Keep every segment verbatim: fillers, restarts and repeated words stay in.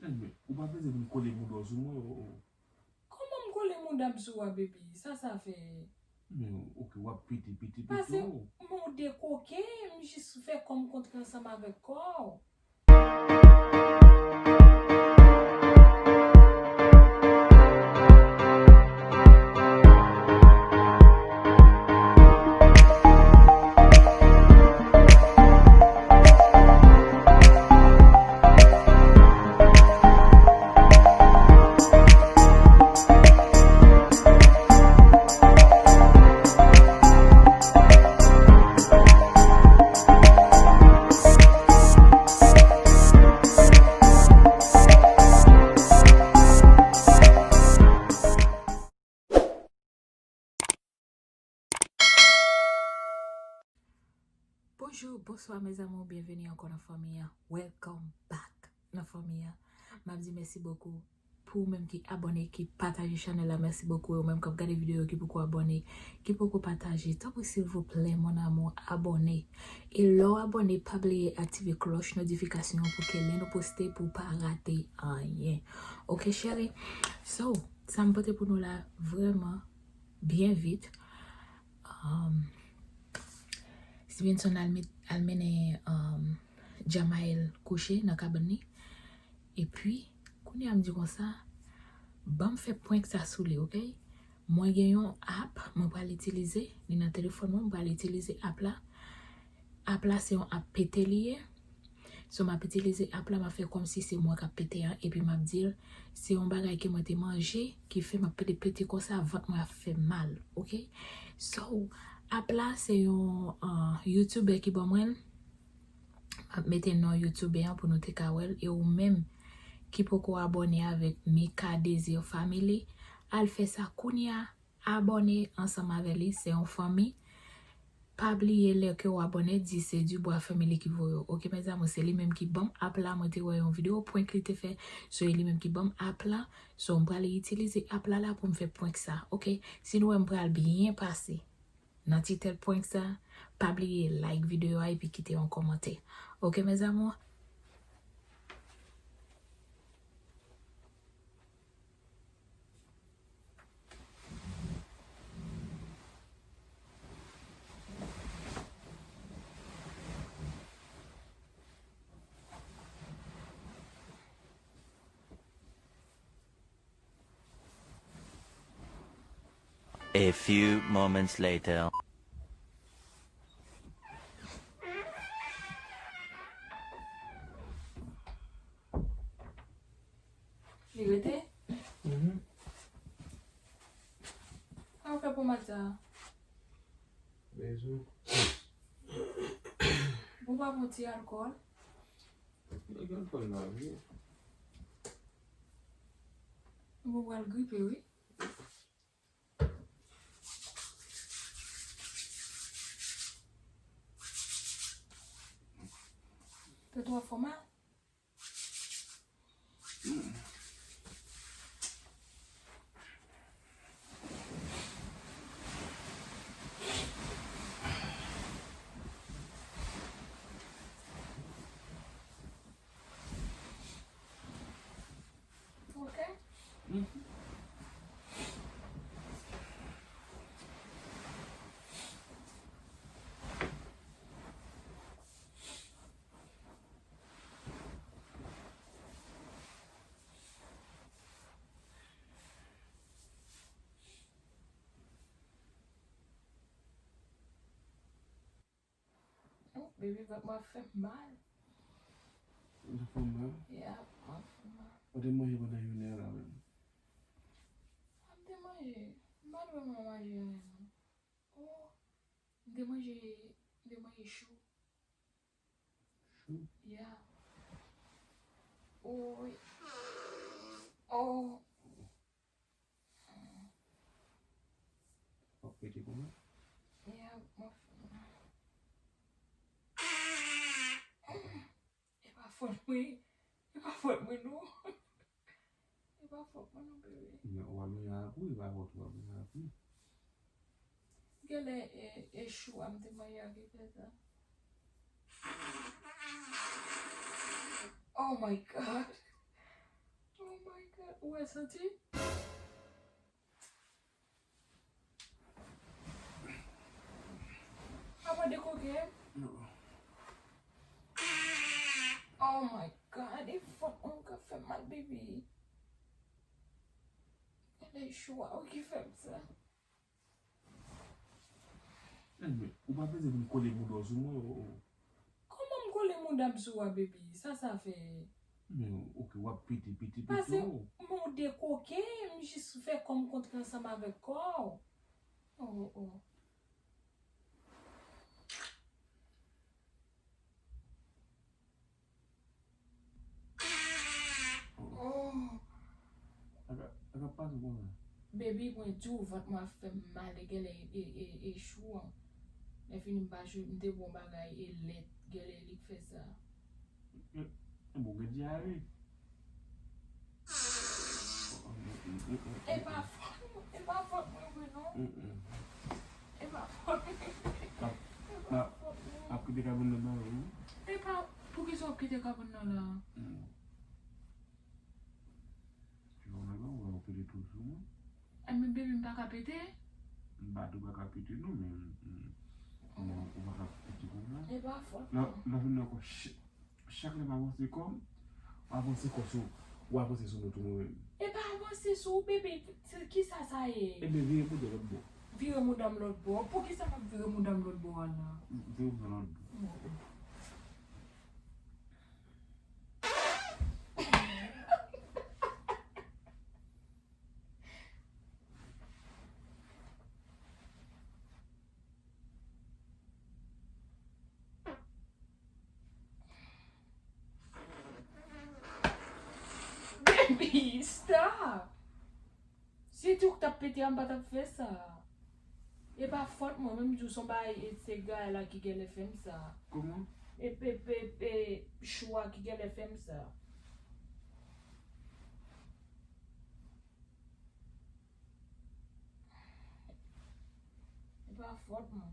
Men, ou pa bezwen vin kole bouda w sou mwen, o, o. Kòman m kole mouda m sou ou a, baby? Sa sa fè? Men, ok, w ap pete, pete, pete, pase, o. Men w dekoke, m jis fè kò m kontre ansanm avèk kò w. Bonjou, bonswa, mes amours, byenveni ankò nan fanmi an. Welcome back nan fanmi an. M ap di mèsi bokou pou ou menm ki abòne, ki pataje chanèl la. Mèsi bokou. E ou menm k ap gade videyo ki poko abòne, ki poko pataje, tanpri, silvouplè, mon amour, abòne. E lè w abòne, pa bliye aktive klòch notifikasyon an pou ke lè nou poste, pou w pa rate anyen. Ok, cheri? So, sa m pote pou nou la, vrèman, byen vit. Um, Stevenson al met-, al mennen, um, Jamael kouche nan kabann li. Epi, kounye a m di konsa, ban m fè prank sa sou li, ok? Mwen gen yon app, mwen pral itilize, li nan telefòn mwen, mwen pral itilize app la. App la se yon app pete li ye. So, m ap itilize app la, m ap fè kòmsi se mwen k ap pete a, epi m ap di l, se yon bagay ke mwen te manje, ki fè m ap pete, pete konsa, vant mwen ap fè mal, ok? So, app la, se yon, uh, YouTuber ki ban mwen l. M ap mete non YouTuber an pou nou te ka wè l, e ou menm ki poko abòne avèk Mika Désir Family, al fè sa kounye a, abòne ansanm avè li, se yon fanmi. Pa bliye lè ke w abòne, di se Dubois Family ki voye w. Ok, mes amours, se li menm ki ban m app la, mwen te wè yon videyo prank li te fè, so e li menm ki ban m app la. So, m prale itilize app la la pou m fè prank sa, ok? Si nou wè m pral byen pase nan ti tèt prank sa, pa bliye like videyo a epi kite yon kòmantè. Ok, mes amours? A few moments later. Li rete? Mhm. Sa w fè pomad sa? Bezwen. Bon, pa pran ti alkòl. Nèg alkòl la, wi. Bon, pral gripe, wi. Tèt ou ap fè w mal? Ok. Oh, baby, vant mwen ap fè m mal. Vant ap fè w mal? Yeah, vant ap fè m mal. Ou te manje pandan jounen an la menm? M te manje. M pa t vrèman manje anyen, non. Oh, m te manje, m te manje chou. Chou? Yeah. Oh, wi. Oh. W ap pete kòman? Yeah, m ap fè mal. E pa fòt mwen. E pa fòt mwen, non. E pa fòt mwen, non, bebe. Men w ap manje ak ou, e pa fòt ou ap manje ak ou. Genlè, e, e chou a m te manje a ki fè sa. Oh my God. My God, ou wè santi? Papa de koke? Oh my God, e fòt mwen ka fè mal, baby. Gade chou a, ou ki fè m sa. Enben, ou pa bezwen vin kole bouda w sou mwen, o, o. Kòman m kole mouda m sou ou a, baby? Sa sa fè? Men, ok, w ap pete, pete, pete, pase, o. M ou de koke, m jis fè kò m kontre ansanm avèk kò w. O, o, o. Oh. Sa k ap, sa k ap pase w konsa? Baby, mwen di w, vant mwen ap fè m mal, e genlè e, e, e chou an. Lè fini m pa chou, m te bon bagay, e lèt, genlè li k fè sa. E, e bon, gen dyare. E pa fòt mwen, e pa fòt mwen vre non. E pa fòt mwen. E pa fòt mwen. Ap kite kabann nan ba ou. E pa, poukisa w ap kite kabann nan la? Jan w la, ou pete tou sou mwen. Enben, baby, m pa ka pete? M pa di w pa ka pete, non, men, men, men ou pa ka pete konsa. E pa fòt mwen. Nan, nan jounen ankò, ch-, chak lè m avanse kò m, w avanse kò sou, w avanse sou mwen tou mwen menm. E pa avanse sou ou, baby, se kisa sa ye? Ebyen, vire mouda w lòt bò. Vire mouda m lòt bò? Poukisa m ap vire mouda m lòt bò a la? Vire mouda w lòt bò. Bon. Baby, stop! Si tou k t ap pete a, m pa t ap fè sa. E pa fòt mwen, menm di w se yon bagay, e se gay la ki genlè fè m sa. Kòman? E, e, e, e chou a ki genlè fè m sa. E pa fòt mwen.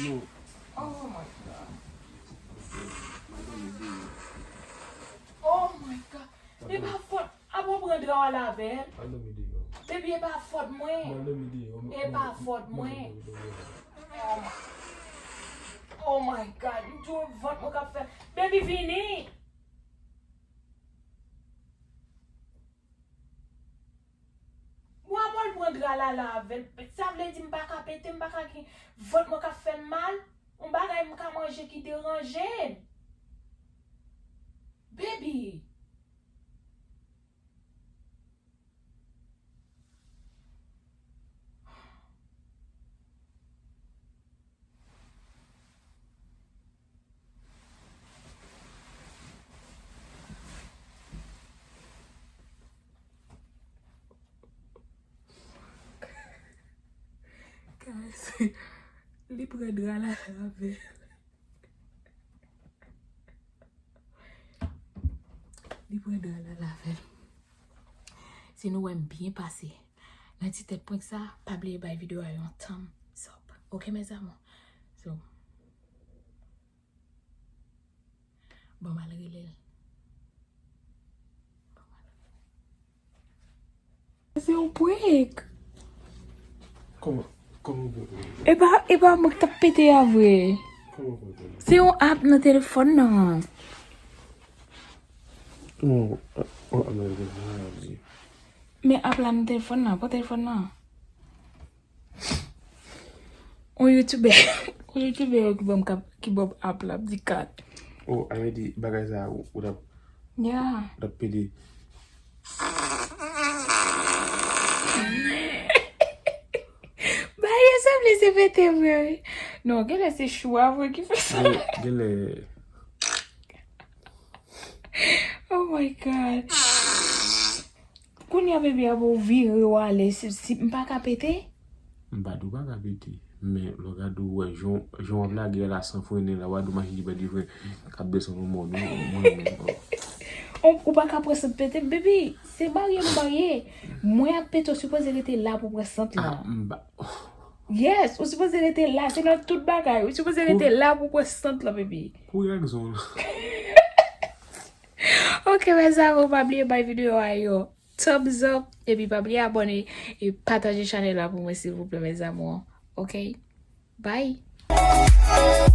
No. Oh my God. Oh my God. E pa fòt. Apa w pran dra w ale avè l? Al dòmi deyò. Baby, e pa fòt mwen. Al dòmi deyò. E pa fòt mwen. Oh my, oh my God. M di w vant mwen k ap fè. Baby, vini. Bon, apa w pran dra l ale avè l? Sa vle di m pa ka pete, m pa ka gen vant mwen k ap fè m mal? Yon bagay m ka manje ki deranje m. Baby. Guys, li pran dra la avè l. Li pran dra la avè l. Si nou wè m byen pase nan ti tèt prank sa, pa bliye bay videyo a yon thumbs up. Ok, mes amours? So, bon, m al rele l. Se yon prank. Kòman, kòman prank lan? E pa, e pa mwen k t ap pete a vre. Kòman prank lan? Se yon app nan telefòn nan. Non, oh, oh, nan telefòn nan, ap di. Men app la nan telefòn nan, pran telefòn nan. On youtubè, on youtubè yo ki ban m kap, ki ban m app la, ap di kat. Oh, a vle di bagay sa ou, ou t ap, yeah, ou t ap pede. Bagay yo sanble se pete vre, wi. Non, genlè se chou a vre ki fè sa. Gen, genlè. Oh my God. Kounye a, baby, a pou w vire w ale, si, si m pa ka pete? M pa di w pa ka pete, men lè w gade w wè jan, jan w ap lage la san frennen la, w a di w machin ki pèdi fren k ap desann yon mòn, wi, mwen menm. Ou, ou pa ka pran sant pete, baby, se marye m marye. Mwen ak pete w sipoze rete la pou pran sant la. Ah, m pa, Yes, ou sipoze rete la, se nan tout bagay. Ou sipoze rete la pou pran sant lan, baby. Kouri ak zon. Ok, mes amours, pa bliye bay videyo a yon thumbs up, epi pa bliye abòne e pataje chanèl la pou mwen, silvouplè, mes amours. Ok? Bye!